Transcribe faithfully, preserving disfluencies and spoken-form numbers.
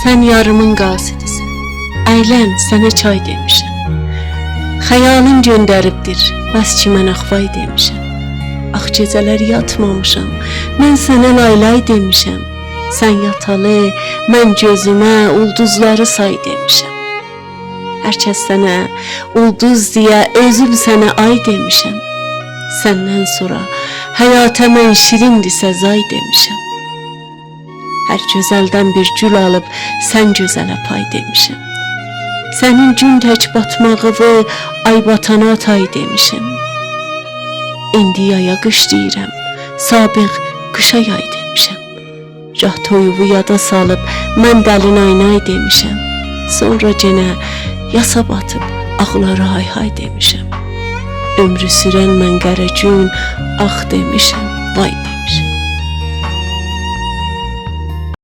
سن یاریمین قاصدی‌سن، ایلن، سنه چای دئمیشم. خیالین گؤندریبدیر، بس کی من آخ وای دئمیشم. آخ گئجه‌لر یاتمامیشام، من سنه لای‌لای دئمیشم. سن یاتالی، من گؤزومه اولدوزلاری سای دئمیشم. هر کس سنه اولدوز دئیه، اؤزوم سنه آی دئمیشم. سندن سونرا حیاتا من شیریندی سزای دئمیشم. هر گؤزلدن بیر گول آلیب، سن گؤزله پای دئمیشم. سنین گون تک باتماغیوی آی باتانا تای دئمیشم. ایندی یایا قیش دئییرم، سابق قیشا یای دئمیشم. گاه تویووو یادا سالیب، من دلی ناینای دئمیشم. سونرا گئنه یاسا باتیب، آغلاری های‌های دئمیشم. عؤمرو سورن من قره گون آخ دئمیشم.